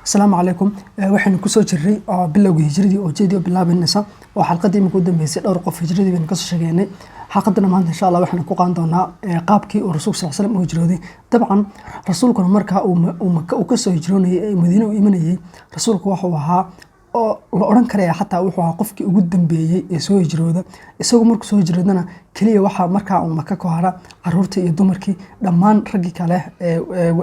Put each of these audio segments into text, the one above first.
Asalaamu calaykum. Waxaynu kusoo jirray bilowgii hijradii oo jeedii oo bilaabanaysa, oo xalqadii imika u dambeysay dhowr qof hijradii baynu kasoo sheegeynay. Xalqadana maanta, insha Allah, waxaynu ku qaadan doonaa qaabkii uu Rasuulku sal slam u hijrooday. Dabcan rasuulkuna markaa uu Maka uu kasoo hijroonayay ee Madiine u imanayay, rasuulku wuxuu ahaa oo la odhan karaya xataa wuxuu ahaa qofkii ugu dambeeyey ee soo hijrooda. Isagu markuu soo hijroodana keliya waxaa markaa uu Maka ku hara caruurtii iyo dumarkii. Dhammaan raggii kale ee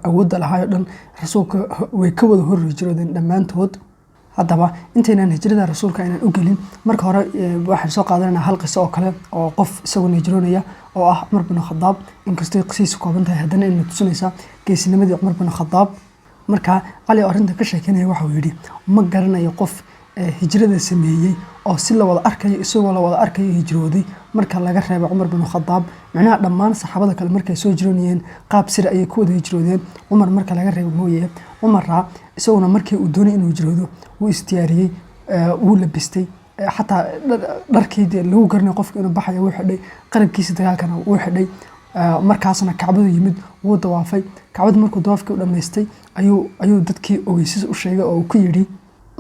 awoodda lahaayoo dhan rasuulka way ka wada hor hijroodeen dhammaantood. Haddaba intaynaan hijrada rasuulka aynaan u gelin, marka hore waxaan soo qaadanayna hal qiso oo kale oo qof isaguna hijroonaya oo ah Cumar bin Khadaab. Inkastoo qisiisu kooban tahay, haddana ina tusinaysaa geesinimadii Cumar bin Khadaab. Marka Cali oo arrintan ka sheekeynaya waxau yidhi: "Ma garanayo qof hijrada sameeyey oo si la wada arkayo, isagoo la wada arkayo hijrooday, marka laga reebo Cumar bin Khadaab." Macnaha dhammaan saxaabada kale markay soo hijroonayeen qaab sir ayay ku wada hijroodeen, Cumar marka laga reebo mooye. Cumarra isaguna markii uu doonay inuu hijroodo wuu isdiyaariyey, wuu labistay, xataa dharkii dee lagu garanayo qofka inuu baxayo wuu xidhay, qalabkiisa dagaalkana wuu xidhay. Markaasna Kacbadu yimid, wuu dawaafay Kacbada. Markuu dawaafkii u dhammaystay ayuu dadkii ogeysis u sheegay oo uu ku yidhi,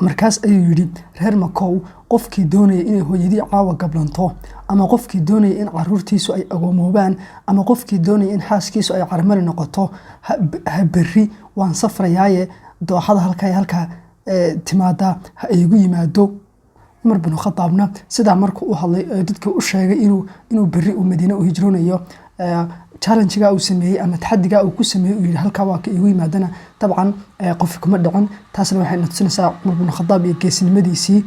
markaas ayuu yidhi: "Reer Makow, qofkii doonaya inay hooyadii caawa gablanto, ama qofkii doonaya in caruurtiisu ay agoomoobaan, ama qofkii doonaya in xaaskiisu ay carmali noqoto, ha berri waan safrayaaye dooxada halkaa halkaa timaadaa ha iigu yimaado." Cumar bin Khadaabna sidaa markuu u hadlay, dadkii u sheegay inuu berri uu Madiine u hijroonayo, challenge-ga uu sameeyey ama taxadigaa uu ku sameeyey, uu yidhi halkaa waa ka iigu yimaadana, dabcan qof kuma dhicin. Taasna waxay na tusinaysaa Cumar bin Khadaab iyo geesinimadiisii.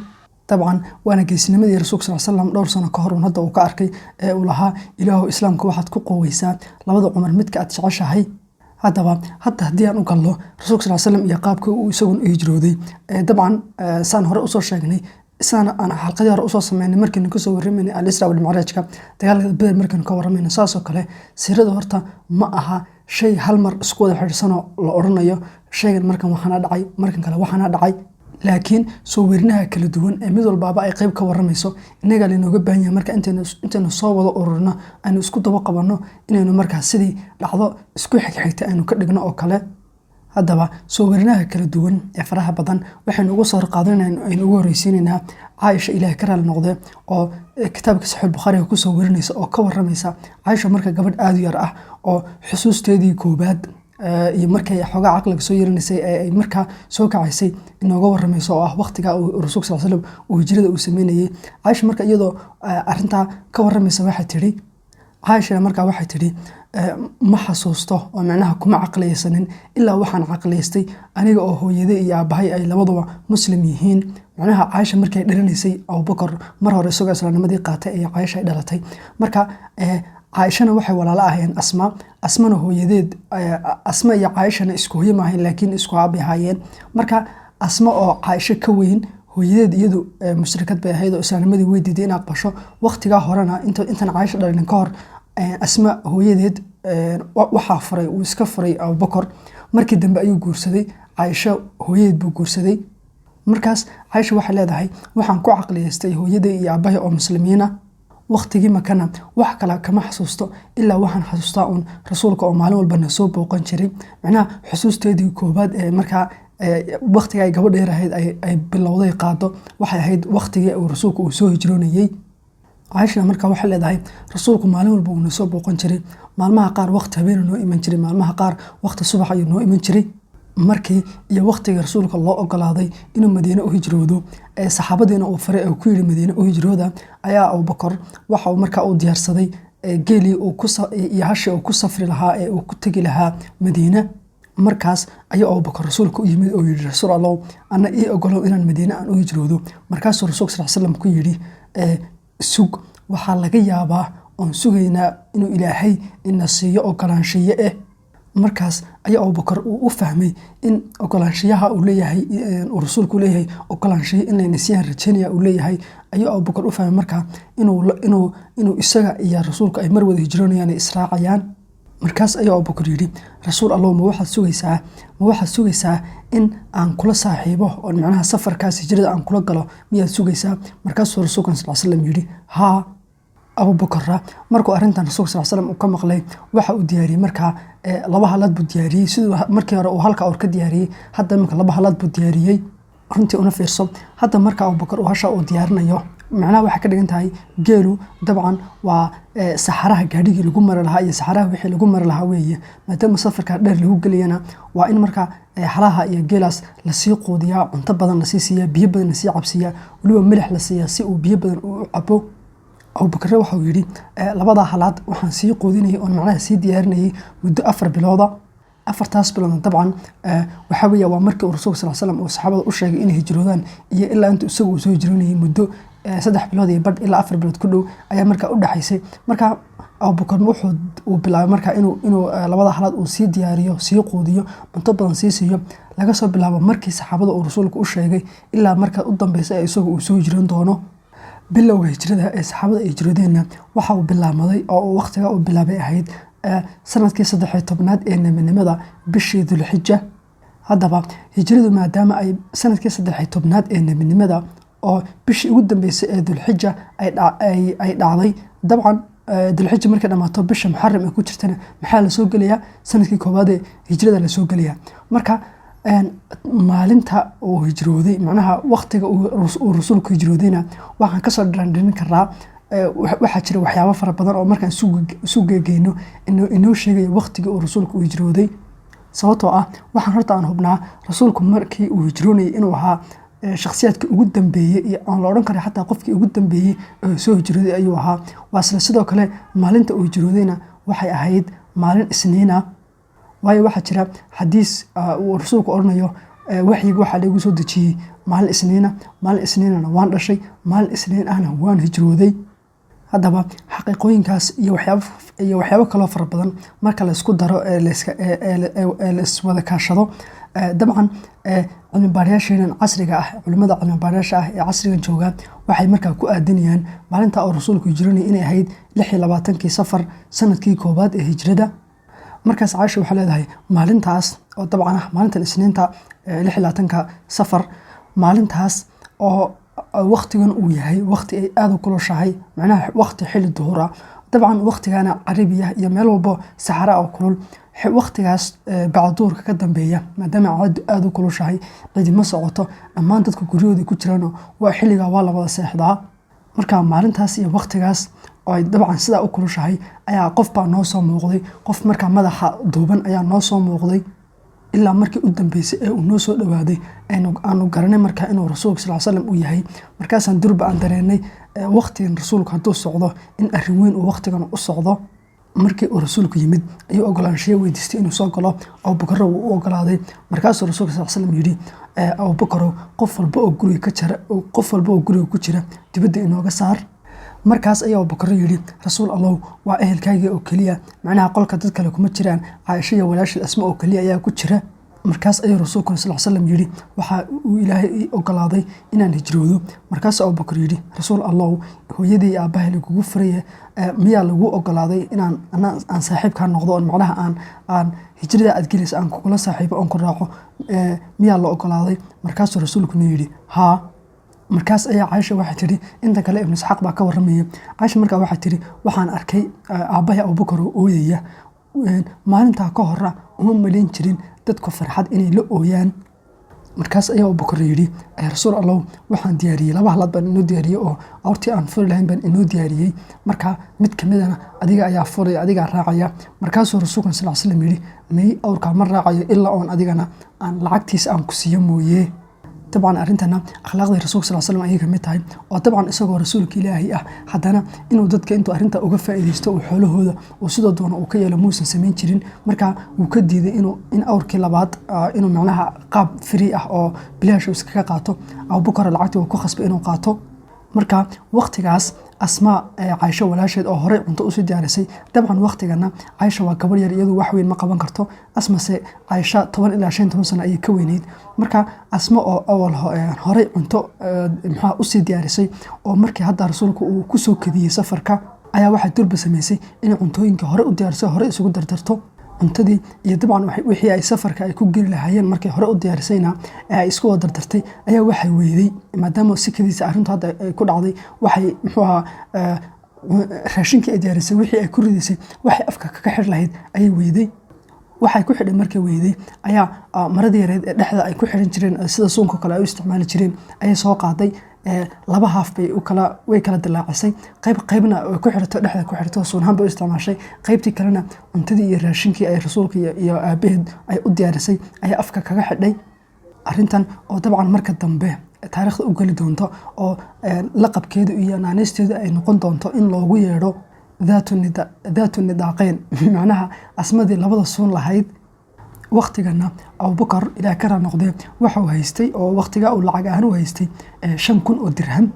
Dabcan waana geesinimadii Rasuulka sal slam dhowr sano ka hor un hadda uu ka arkay ee uu lahaa: "Ilaahu, Islaamka waxaad ku qoweysaa labada Cumar midka aad jeceshahay." Haddaba hadda haddii aan u galno Rasuulka sal slam iyo qaabka uu isaguna u hijrooday, dabcan saan hore usoo sheegnay, saan aan xalqadii hore usoo sameynay markaynu kasoo warramaynay Al-Isra wal-Micraajka, dagaalka Beder markaynu ka warramayno, saasoo kale siirada horta ma aha shay hal mar isku wada xidhsanoo la odhanayo shaygan markan waxaana dhacay, markan kale waxaana dhacay. Laakiin soo werinaha kala duwan ee mid walbaaba ay qayb ka waramayso innagaa laynooga baahan yahay marka intaynu soo wada ururno, aynu isku daba qabanno, inaynu markaa sidii dhacdo isku xigxigta aynu ka dhigno oo kale. Haddaba soo werinaha kala duwan ee faraha badan waxaynu uga soo horqaadanayna, aynu ugu horreysiinaynaa Caaisha, Ilaah ka raali noqde, oo kitaabka Saxiix Bukhaariga kusoo warinaysa oo ka waramaysa. Caaisha marka gabadh aada u yar ah oo xusuusteedii koobaad iyo markay xoogaa caqliga soo yaranaysay ee ay markaa soo kacaysay inooga waramayso, oo ah waqtigaa uu Rasuulka sal slam uu hijrada uu sameynayay. Caaisha marka iyadoo arrintaa ka waramaysa waxay tidhi, Caaishana markaa waxay tidhi: "Ma xasuusto oo micnaha kuma caqliyeysanin ilaa waxaan caqliyeystay aniga oo hooyaday iyo aabbahay ay labaduba Muslim yihiin." Macnaha Caaisha markay dhalanaysay, Abubakar mar hore isagoo islaamnimadii qaatay ee Caaisha ay dhalatay. Marka Caaishana waxay walaalo ahayeen Asma. Asmana hooyadeed, Asma iyo Caaishana isku hooye maahayn, laakiin isku aabay ahaayeen. Marka Asma oo Caaisho ka weyn, hooyadeed iyadu mushrikad bay ahayd oo islaamnimadii way diiday in aqbasho. Waqtigaa horena, intan Caaisha dhalinin ka hor, Asma hooyadeed waxaa furay, uu iska furay Abubakar. Markii dambe ayuu guursaday, Caaisho hooyadeed buu guursaday. Markaas Caaisha waxay leedahay: "Waxaan ku caqliyeystay hooyaday iyo aabbahay oo Muslimiina. Waqtigii Makana wax kale kama xasuusto ilaa waxaan xasuustaa uun rasuulka oo maalin walbana soo booqan jiray." Macnaha xusuusteedii koobaad ee markaa waqtiga ay gabadha yar ahayd ay bilowday qaado waxay ahayd waqtigii uu rasuulku uu soo hijroonayey. Caaishana markaa waxay leedahay: "Rasuulku maalin walba uuna soo booqan jiray. Maalmaha qaar waqti habeenu noo iman jiray, maalmaha qaar waqti subax ayuu noo iman jiray." Markii iyo waqtigii rasuulka loo ogolaaday inuu Madiine u hijroodo ee saxaabadiina uu faray ee ku yidhi "Madiine u hijrooda", ayaa Abubakar waxa uu markaa uu diyaarsaday geelii iyo hashii uu ku safri lahaa ee uu ku tegi lahaa Madiine. Markaas ayuu Abubakar rasuulka u yimid oo yidhi: "Rasuul Allow, ana ii ogolow inaan Madiine aan u hijroodo." Markaasuu rasuulka sal slam ku yidhi: "Sug, waxaa laga yaabaa oon sugaynaa inuu Ilaahay ina siiyo ogolaanshiye." Markaas ayaa Abubakar uu u fahmay in ogolaanshiyaha uu leeyahay, uu rasuulku leeyahay ogolaanshiyo in layna siiyaan rajaynaya uu leeyahay, ayuu Abubakar u fahmay markaa inuu isaga iyo rasuulku ay mar wada hijroonayaan, ay israacayaan. Markaas ayuu Abubakar yidhi: "Rasuul Allow, ma waxaad sugaysaa in aan kula saaxiibo oo macnaha safarkaas hijrada aan kula galo miyaad sugaysaa?" Markaasuu rasuulkan sal slam yidhi: "Haa." Abubakarra markuu arrintan rasuulka sal slam uu ka maqlay, waxa uu diyaariyey markaa laba halaad buu diyaariyey. Siduu markii hore uu halka awr ka diyaariyey, hadda imika laba halaad buu diyaariyey. Runtii una fiirso hadda, marka Abubakar uu hasha uu diyaarinayo, macnaha waxay ka dhigan tahay geelu dabcan waa saxaraha gaadhigii lagu mari lahaa iyo saxaraha wixii lagu mari lahaa weeye. Maadaama safarka dheer lagu gelayana, waa in marka halaha iyo geelaas lasii quudiyaa, cunto badan lasii siiyaa, biyo badan lasii cabsiiyaa, weliba milix la siiyaa si uu biyo badan u cabo. Abubakare waxauu yidhi, labadaa halaad waxaan sii quudinayay oon macnaha sii diyaarinayay muddo 4 bilooda. 4taas biloodna dabcan waxaa weeye waa markii uu rasuulka sal slam uu saxaabada u sheegay inay hijroodaan iyo ilaa inta isagu uu soo hijroonayay, muddo 3 bilood iyo badh ilaa 4 bilood ku dhow ayaa markaa u dhexaysay. Marka Abubakar wuxuu uu bilaabay markaa inuu labada halaad uu sii diyaariyo, sii quudiyo, cunto badan sii siiyo, laga soo bilaabo markii saxaabada uu rasuulku u sheegay ilaa markaa u dambeysa ee isagu uu soo hijroon doono. Bilowga hijrada ee saxaabada ay hijroodeenna waxa uu bilaabmaday oo uu waqtiga uu bilaabay ahayd sanadkii 13aad ee nebinimada, bishii Dulxija. Haddaba hijradu maadaama ay sanadkii 13aad ee nebinimada oo bishii ugu dambeysay ee Dulxija ay dhacday, dabcan Dulxija markay dhamaato, bisha Muxaram ay ku jirtana, maxaa lasoo gelayaa? Sanadkii koowaad ee hijrada lasoo gelayaa. Marka maalinta uu hijrooday, macnaha waqtiga uu rasuulku hijroodayna, waxaan kasoo dhirandhirin karaa waxaa jira waxyaabo fara badan oo markaan isu geegeyno inoo sheegaya waqtigii uu rasuulku u hijrooday. Sababtoo ah waxaan horta aan hubnaa rasuulku markii uu hijroonayay inuu ahaa shakhsiyaadkii ugu dambeeyey iyo aan la odhan karay xataa qofkii ugu dambeeyey ee soo hijrooday ayuu ahaa. Waa isla sidoo kale, maalinta uu hijroodayna waxay ahayd maalin Isniina, waayo waxaa jira xadiis uu rasuulku odhanayo, waxyiga waxaa laigu soo dejiyey maalin Isniina, maalin Isniinana waan dhashay, maalin Isniin ahna waan hijrooday. Haddaba xaqiiqooyinkaas iyo waxyaabo kaloo fara badan marka laysku daro ee laiswada kaashado, dabcan cilmibaarayaasheenan casriga ah, culimada cilmibaarayaasha ah ee casrigan jooga, waxay markaa ku aadinayaan maalinta oo rasuulku hijroonayay inay ahayd 26kii Safar, sanadkii koowaad ee hijrada. Markaas Caaisha waxay leedahay, maalintaas oo dabcan ah maalintan Isniinta, 26ka Safar, maalintaas oo waqtigan uu yahay waqti ay aada u kulushahay, macnaha waqti xilli duhur ah, dabcan waqtigana Carabiya iyo meel walbo saxara oo kulul, waqtigaas bacduurka ka dambeeya, maadaama cadceedu aada u kulushahay, cidima socoto, dhammaan dadka guryahooda ku jiraano, waa xilligaa waa la wada seexdaa. Marka maalintaas iyo waqtigaas oo ay dabcan sidaa u kulushahay ayaa qof baa noo soo muuqday, qof markaa madaxa duuban ayaa noo soo muuqday, ilaa markii u dambeysay ee uu noo soo dhawaaday aanu garanay markaa inuu rasuulka sal slam uu yahay. Markaasaan durba aan dareenay waqtigan rasuulku hadduu socdo in arrin weyn uu waqtigan u socdo. Markii uu rasuulku yimid ayuu ogolaanshiyo weydiistay inuu soo galo. Abubakar wuu u ogolaaday. Markaasuu rasuulka sal slam yidhi, "Abubakarow, qof walba oo guriga ka jira, qof walba oo guriga ku jira dibadda inooga saar." Markaas ayaa Abubakar yidhi, "Rasuul Allow, waa ehelkaagii oo keliya, macnaha qolka dad kale kuma jiraan, Caaisha iyo walaashii Asma oo keliya ayaa ku jira." Markaas ayuu rasuulku sal slam yidhi, "Waxa uu Ilaahay ii ogolaaday inaan hijroodo." Markaasuu Abubakar yidhi, "Rasuul Allow, hooyadii iyo aabbahay lagugu furaye, miyaa lagu ogolaaday inaan aan saaxiibkaa noqdo oon macnaha aan hijrada aad gelaysa aan kugula saaxiibo oon ku raaco, miyaa la ogolaaday?" Markaasuu rasuulkuna yidhi, "Haa." Markaas ayaa Caaisha waxay tidhi, inta kale Ibnu Isxaaq baa ka warramaya, Caaisha markaa waxay tidhi, "Waxaan arkay aabbahay Abubakar oo ooyaya. Maalintaa ka hora uma malayn jirin dadku farxad inay la ooyaan." Markaas ayaa Abubakar yidhi, "Rasuul Allow, waxaan diyaariyey laba halaad baan inoo diyaariyey oo awrtii aan furi lahayn baan inoo diyaariyey. Marka mid kamidana adiga ayaa furaya, adigaa raacaya." Markaasuu rasuulka sal slam yidhi, "May, awrkaa ma raacayo ilaa oon adigana aan lacagtiisa aan ku siiyo mooye." Dabcan arrintana akhlaaqdii rasuulka sal slam ayay kamid tahay, oo dabcan isagoo rasuulka Ilaahay ah haddana inuu dadka intuu arrinta uga faa'iidaysto uu xoolahooda uu sidoo doono uu ka yeelo muusan samayn jirin. Marka wuu ka diiday inuu in awrkii labaad inuu macnaha qaab free ah oo bilaash uu iskaga qaato. Abubakar lacagtii uu ku khasbay inuu qaato. Marka waqtigaas Asmaa, Caaisho walaasheed oo horey cunto usii diyaarisay, dabcan waqtigana Caaisha waa gabar yar, iyadu wax weyn ma qaban karto. Asmase Caaisha 10 ilaa 15 sano ayay ka weyneyd. Marka Asma oo awal horey cunto maxaa usii diyaarisay oo markii hadda rasuulku uu kusoo kadiyey safarka, ayaa waxay durba samaysay inay cuntooyinka hore u diyaariso, hore isugu dardarto cuntadii iyo dabcan wixii ay safarka ay ku geli lahaayeen. Markay hore u diyaarisayna ee ay isku wada dardartay ayaa waxay weyday, maadaama sikadiisa arrintu hadda ay ku dhacday, waxay muxuu ahaa Raashinkii ay diyaarisay, wixii ay ku ridaysay, waxay afka kaga xidh lahayd ayay weyday. Waxay ku xidhay markay weyday ayaa maradii yareed ee dhexda ay ku xidhan jireen, sida suunka kale ay u isticmaali jireen, ayay soo qaaday. Laba haaf bay ukala way kala dilaacisay. Qayb qaybna way ku xidhato, dhexda ku xidhato, suunhaan bay u isticmaashay. Qaybtii kalena cuntadii iyo raashinkii ay rasuulka iyo aabaheed ay u diyaarisay ayaa afka kaga xidhay. Arrintan oo dabcan marka dambe taariikhda u geli doonto oo laqabkeedu iyo naaneysteedu ay noqon doonto in loogu yeedho Daatu Nidaaqeyn, macnaha Asmadii labada suun lahayd. Waktigana Abubakar, Ilaah ka raa noqdee, waxa uu haystay oo waktigaa uu lacag ahaan u haystay 5000 oo dirham.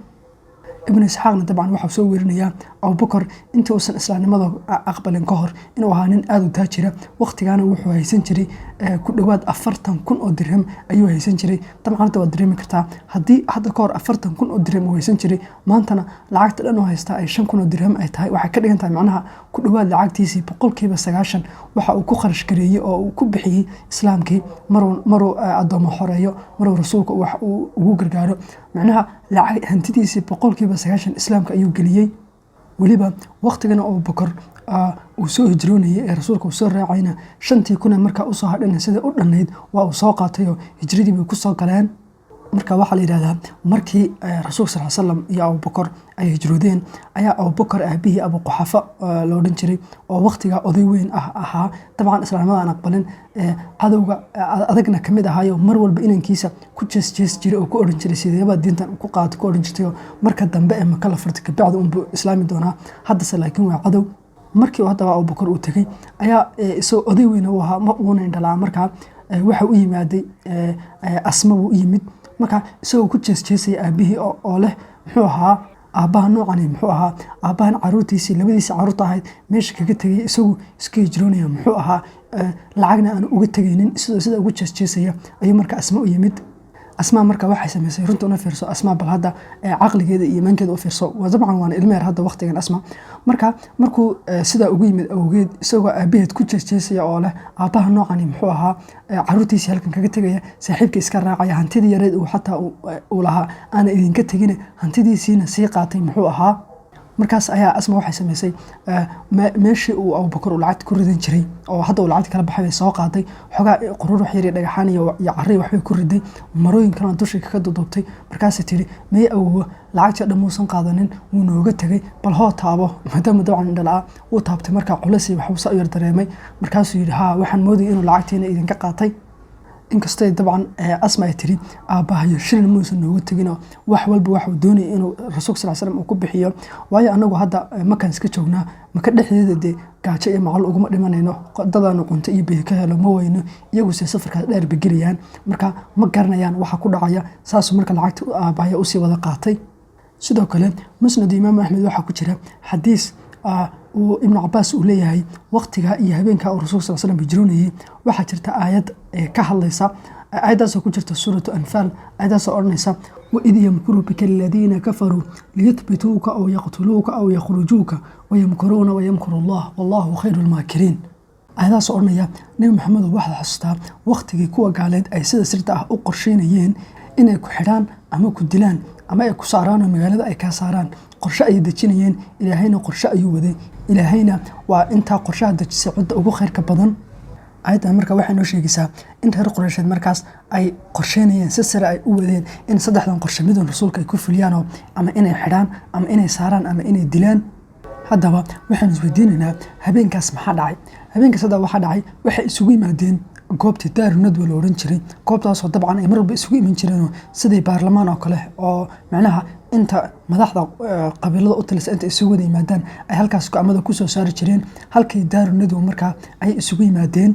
Ibnu Isxaaqna dabcan waxau soo werinayaa Abubakar intii uusan islaamnimada aqbalin ka hor inuu ahaa nin aada u taajira. Waktigaana wuxuu haysan jiray ku dhowaad 40,000 oo dirham ayuu haysan jiray. Dabcan hadda waad dareemi kartaa, haddii hadda ka hor 40,000 oo dirham uu haysan jiray, maantana lacagta dhan oo haystaa ay 5000 oo dirham ay tahay, waxay ka dhigan tahay macnaha ku dhowaad lacagtiisii 90% waxa uu ku kharash gareeyey oo uu ku bixiyey islaamkii, maruu addoomo xoreeyo, maruu rasuulka wax uu ugu gargaaro. Macnaha lacag hantidiisii 90% islaamka ayuu geliyey. Weliba waktigana Abubakar uu soo hijroonayay ee rasuulka uu soo raacayna, 5000 markaa usoo hadhana sida u dhannayd waa uu soo qaatayoo hijradii bay kusoo galeen. Marka waxaa la yidhahdaa markii rasuulka sal slam iyo Abubakar ay hijroodeen ayaa Abubakar aabihii Abu Quxafa la odhan jiray, oo waktigaa oday weyn ah ahaa, dabcan islaamnimada aan aqbalin, cadowga adagna kamid ahaayo, mar walba inankiisa ku jees jees jiray oo ku odhan jiray, "Sideebaa diintan ku qaata?" ku odhan jirtay. Marka dambe ee Maka la furtay kabacdi unbuu islaami doonaa, haddase laakiin waa cadow. Markii haddaba Abubakar uu tegey ayaa isagoo oday weyn uu ahaa, wuuna indhalaa. Markaa waxa u yimaaday Asma buu u yimid. Marka isagoo ku jees jeesaya aabihii oo leh, "Muxuu ahaa aabbaha noocani? Muxuu ahaa aabbahan caruurtiisii, labadiisii caruurta ahayd meesha kaga tegay, isagu iska hijroonaya? Muxuu ahaa lacagna aan uga tegaynin?" Sidoo sida ugu jees jeesaya ayuu marka Asma u yimid. Asmaa marka waxay samaysay, runta una fiirso Asmaa, bal hadda caqligeeda iyo iimaankeeda u fiirso. Dabcan waana ilmo yar hadda waqtigan Asma. Marka markuu sidaa ugu yimid awgeed, isagoo aabaheed ku jeesjeesaya oo leh, "Aabbaha noocani muxuu ahaa, caruurtiisii halkan kaga tegaya, saaxiibka iska raacaya, hantidii yareed uu xataa uu lahaa aana idinka tegine, hantidiisiina sii qaatay, muxuu ahaa?" Markaas ayaa Asma waxay samaysay, meeshii uu Abubakar uu lacagta ku ridan jiray oo hadda uu lacagta kala baxay bay soo qaaday. Xogaa qururux yar iyo dhagaxaan iyo carri waxbay ku riday, marooyin kalena dusha kaga duduubtay. Markaasay tiri, "Meye awowa, lacagtii o dhan muusan qaadanin, wuu nooga tegay, bal hoo taabo." Maadaama dabcan indhala wuu taabtay, markaa culisii waxuu sa u yar dareemay. Markaasuu yidhi, "Haa, waxaan moodayay inuu lacagtiina idinka qaatay." Inkastay dabcan Asma ay tiri, "Aabbahayo shilin muusan nooga teginoo wax walba waxuu doonayay inuu rasuulka sal slam uu ku bixiyo, waayo anagu hadda Makaan iska joognaa, Maka dhexdeeda dee gaajo iyo macal uguma dhimanayno, dadaanu cunto iyo biyo ka helo ma weyno, iyaguse safarkaas dheer bay gelayaan, marka ma garanayaan waxa ku dhacaya." Saasuu marka lacagta aabahaya usii wada qaatay. Sidoo kale Musnad Imaam Axmed waxaa ku jira xadiis uu Ibnu Cabaas uu leeyahay, waqtiga iyo habeenka uu rasulka sal slam hijroonayay waxaa jirta aayad ka hadlaysa, aayaddaasoo ku jirta Suuratu Anfaal, aayaddaasoo odhanaysa: "وإذ يمكر بك الذين كفروا ليثبتوك أو يقتلوك أو يخرجوك ويمكرون ويمكر الله والله خير الماكرين." Aayadaasoo odhanaya, Nebi Maxamedow, waxaad xasuustaa waqtigii kuwa gaaleed ay sida sirta ah u qorsheynayeen inay ku xidhaan ama ku dilaan ama ay ku saaraan oo magaalada ay kaa saaraan. Qorshe ayay dejinayeen, Ilaahayna qorshe ayuu waday, Ilaahayna waa intaa qorshaha dejisay cidda ugu khayrka badan. Ayaddan marka waxay noo sheegaysaa in reer Qureysheed markaas ay qorsheynayeen, si sare ay u wadeen, in saddexdan qorshe midun rasuulka ay ku fuliyaanoo ama inay xidhaan ama inay saaraan ama inay dilaan. Haddaba waxaan isweydiinaynaa, habeenkaas maxaa dhacay? Habeenkaas haddaba waxaa dhacay, waxay isugu yimaadeen goobtii Daaru Nadwa la odhan jiray, goobtaasoo dabcan ay mar walba isugu iman jireenoo sidii baarlamaan oo kale, oo macnaha inta madaxda qabiilada u talisa inta isugu wada yimaadaan ay halkaas go'aamada kusoo saari jireen. Halkii Daaru Nadwa markaa ayay isugu yimaadeen.